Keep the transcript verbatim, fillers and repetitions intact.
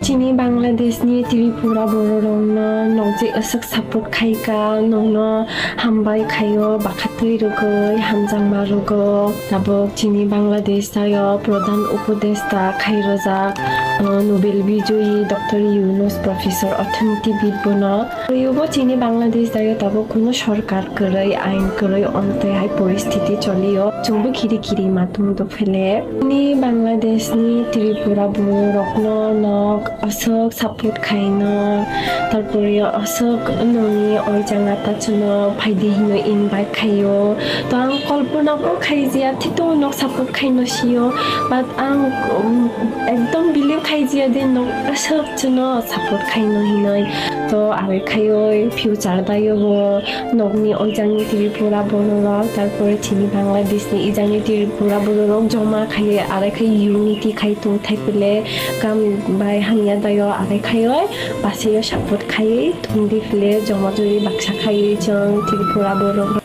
Chini Bangladeshni Tripura bororokno nok je aswk support khaika, nokno hambai khaio, bakhatwi rwgwi, hamjakma rwgo. Tabuk chini Bangladesh tayo Pradhan Upodeshta khairojak, uh, Nobel Bijoyi Doctor Yunus, Professor Orthanitibid bono. Twibo chini Bangladesh tayo tabuk kuno sorkar kwrwi, ain kwrwi, onotwi hai poristiti cholio. Chwngbo khiri khiri matung do phele. Chini Bangladeshni Tripura bororokno nok aswk support khaino, tarpore aswk nokni oijang ata chwngno phaidi hino invite khaio. To ang kolpona bo khaijaya, thito nok support khaino sio, but ang, um, ekdom believe khaijaya de nok aswk chwngno support khaino hinoi. To are khaioi future dayo bo nokni oijangni Tripura bororok, tarpore chini Bangladeshni ijangni Tripura bororok joma khaioi, are khai unity khai tong thai pele kam bai hamya dayo are khaioi, paseio support khaioi tongdi pele joma jori baksa khaioi chwng Tripura borok.